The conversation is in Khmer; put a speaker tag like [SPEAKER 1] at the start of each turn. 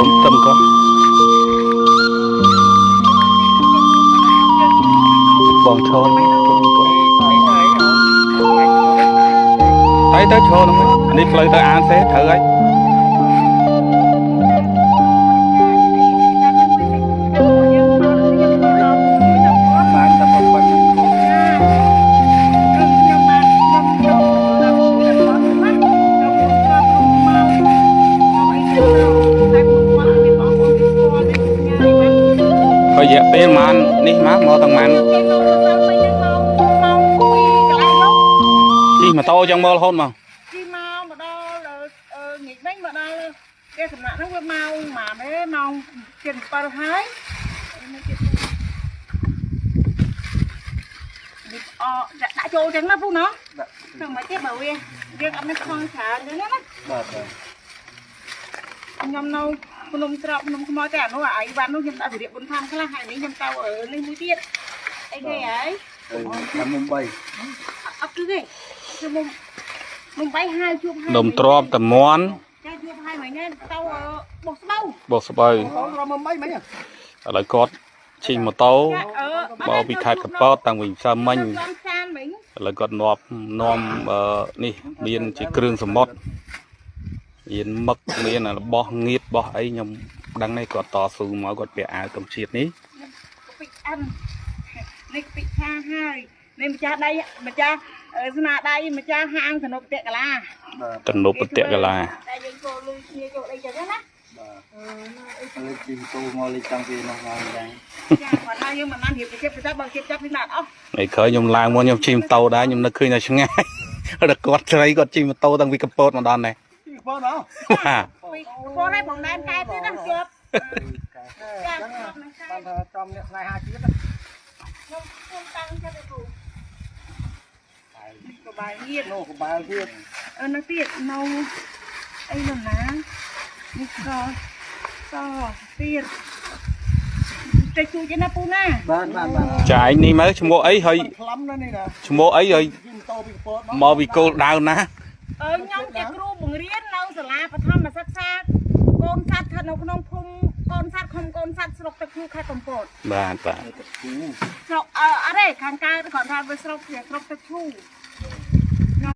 [SPEAKER 1] មទឹមគាត់បងឈរហ្នឹងទៅឈរហ្នឹងនេះផ្លូវទៅអានសេត្រូវហើយ
[SPEAKER 2] បានតែប៉ុណ្្នឹង
[SPEAKER 1] ហើយរយៈពេលប្រហែលនេះមកមកទាំងម៉ានជិះម៉ូតូចឹងមករហូតមក
[SPEAKER 3] ជីមកមកដល់ងាកវិញមកដល់គេសំណាក់ហ្នឹងវាម៉ោងម៉ានទេម៉ោង7ហើយនេះអដាក់ចូលចឹងណាពូណោះធ្វើមិនទេបើវាយើងអត់មានខំច្រើនចឹងណា
[SPEAKER 2] បាទបាទ
[SPEAKER 3] ខ្ញុំនៅភ្នំត្រប់ភ្នំខ្មោចតែអានោះអាអីវ៉ាន់នោះខ្ញុំដាក់វិរិយបុនធម្មខ្លះហើយនេះខ្ញុំទៅនេះមួយទៀតអីគេហើយ
[SPEAKER 2] តាមមុំ3
[SPEAKER 3] អត់គឺទេគឺមុំមុំបីហើយជួបហើយ
[SPEAKER 1] ដុំទ្របតមន់
[SPEAKER 3] ចាជួបហើយមិញទៅបោះស្បូវ
[SPEAKER 1] បោះស្បូវ
[SPEAKER 2] បងរំមុំ3មិញ
[SPEAKER 1] ឥឡូវគាត់ជិះម៉ូតូមកពីខេត្តកពតតាំងពីម្សិលមិញ
[SPEAKER 3] ខ្ញុំសានមិញ
[SPEAKER 1] ឥឡូវគាត់នាំនាំនេះមានជាគ្រឿងសមុទ្រមានមឹកមានរបស់ងៀតរបស់អីខ្ញុំដឹងនេះគាត់តស៊ូមកគាត់ពាក់អាវកម្ជាតិនេះ
[SPEAKER 3] ពីអាននេះពីឆាហើយនេះម្ចាស់ដៃម្ចាស់ស្នាដៃម្ចាស់ហាងទំនប់តេកលា
[SPEAKER 2] បាទ
[SPEAKER 1] ទំនប់បតកលា
[SPEAKER 3] តែយើងចូលលុយគ្នាចូលអីចឹងណា
[SPEAKER 2] បាទលេខជីទូមកលេខតាំងពីនោះមកយ៉ាង
[SPEAKER 3] ចាគាត់ថាយើងមិនបានរៀបជិបទៅបើជិបចាប់ពីណាអត់អស់
[SPEAKER 1] នេះក្រោយខ្ញុំឡើងមកខ្ញុំជិះម៉ូតូដែរខ្ញុំនឹកឃើញតែឆ្ងាយដល់គាត់ស្រីគាត់ជិះម៉ូតូតាំងពីកពតមកដល់នេះ
[SPEAKER 2] ពីបងណោះ
[SPEAKER 1] បាទ
[SPEAKER 3] ពីបងឲ្យបងដែនកែទៀតណាជាប់ចាជាប់នឹងកែ
[SPEAKER 2] បានថាចំអ្នកស្នេហាជាតិ
[SPEAKER 3] ខ្ញុំខ្ញុំតាំងចិត្តឲ្យគ្រូនេះក៏បាយងៀត
[SPEAKER 2] នោះក្បាលទៀត
[SPEAKER 3] អឺនៅទៀតនៅអីនោះណានេះក៏សទៀតតែជួយទេណាពូណា
[SPEAKER 2] បាទបាទបាទ
[SPEAKER 1] ចាឯងនេះមើលឈ្មោះអីហើយ
[SPEAKER 2] ខ្លំណាស់នេះណា
[SPEAKER 1] ឈ្មោះអីហើយ
[SPEAKER 2] ជិះម៉ូតូពីកពត
[SPEAKER 1] មកពីគោលដៅណា
[SPEAKER 3] អឺខ្ញុំជាគ្រូបង្រៀននៅសាលាបឋមសិក្សាកូនសត្វស្ថិតនៅក្នុងភូមិកូនសត្វឃុំកូនសត្វស្រុកទឹកឈូខេត្តកំពត
[SPEAKER 1] បាទបាទ
[SPEAKER 3] ស្រុកអឺអត់ទេខាងកើតគាត់ថាវាស្រុកជាស្រុកទឹកឈូ